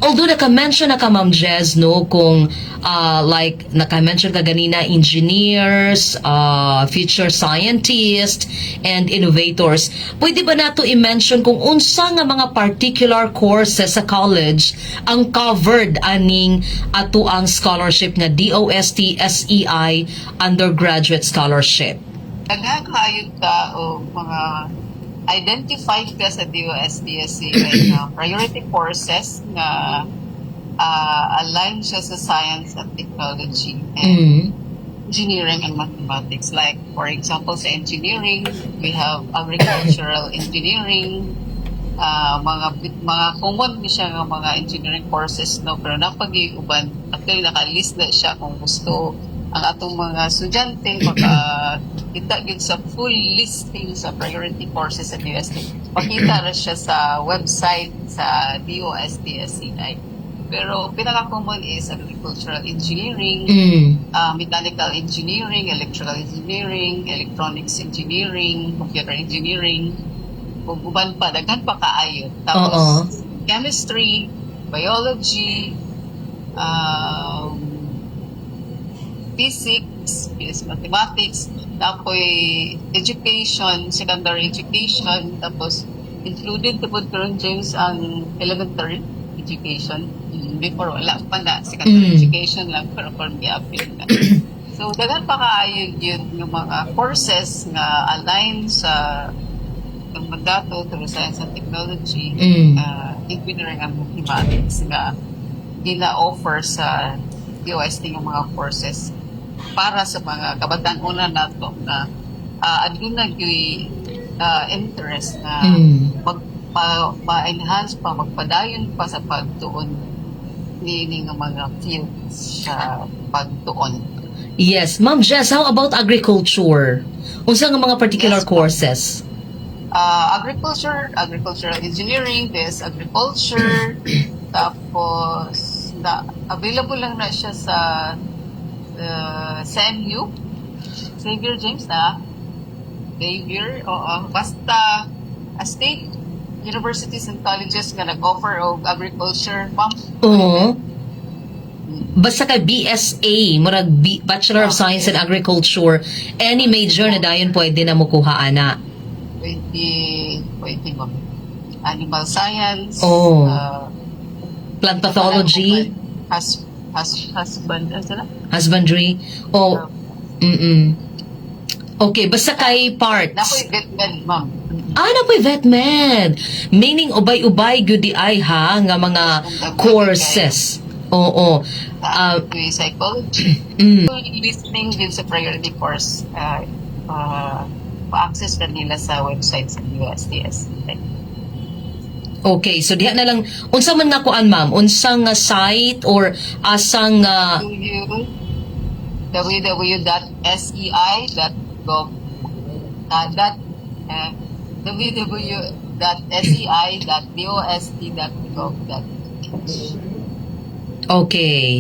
Although naka-mention na ka, Ma'am Jez, no, kung like naka-mention ka ganina, engineers, future scientists and innovators. Pwede ba nato i-mention kung unsa nga mga particular courses sa college ang covered aning ato ang scholarship nga DOST SEI Undergraduate Scholarship? Daghan kaayo ka og mga identified ka sa DOST-SEI nga priority courses nga align siya sa science and technology and engineering and mathematics. Like, for example, sa engineering, we have agricultural engineering, mga common ni siya nga mga engineering courses, no, pero naa pa gyuy uban. Actually, naka-list na siya. Kung gusto ang atong mga estudyante maka kita gyud sa full listing sa priority courses sa DOST, makita ra siya sa website sa DOST-SEI. Pero pinaka-common is agricultural engineering, mechanical engineering, electrical engineering, electronics engineering, computer engineering, ug uban pa, daghan pa kaayo. Tapos chemistry, biology, physics, is mathematics, tapos education, secondary education, tapos included to pud karon, James, ang elementary education. Before, wala pa na, secondary education lang, pero karon giapil na. So daghan pa kaayo yun yung mga courses nga align sa ang mandato through science and technology, engineering and mathematics nga gina-offer sa DOST nga mga courses para sa mga kabataan una nato na aduna gyuy interest na mag ma-enhance pa, magpadayon pa sa pagtuon niini nga mga fields sa pagtuon. Yes. Ma'am Jess, how about agriculture? Unsa nga mga particular Yes, ma'am. Courses? Agriculture, agricultural engineering, this agriculture, tapos na available lang na siya sa CMU, Xavier, James, na Xavier, oo. Basta a state universities and colleges nga nag-offer og agriculture, ma'am. Oo. Basta kay BSA, murag Bachelor of Science in Agriculture, any major na dayon pwede na mukuha ana. Pwede, pwede, ma'am. Animal science, Plant pathology, husband, ano sila? Husbandry, o Okay, basta kay parts. Naa poy vet med, ma'am. Ah, naa poy vet med. Meaning ubay-ubay gyud di ay ha nga mga courses. Oo. Yung psychology. Listing din sa priority course, ma-access na nila sa website sa DOST-SEI. Okay, so diha na lang, unsa man nga kuan, ma'am? Unsa nga site or asang nga www.sei.gov dot www.sei.dost.gov.ph. Okay.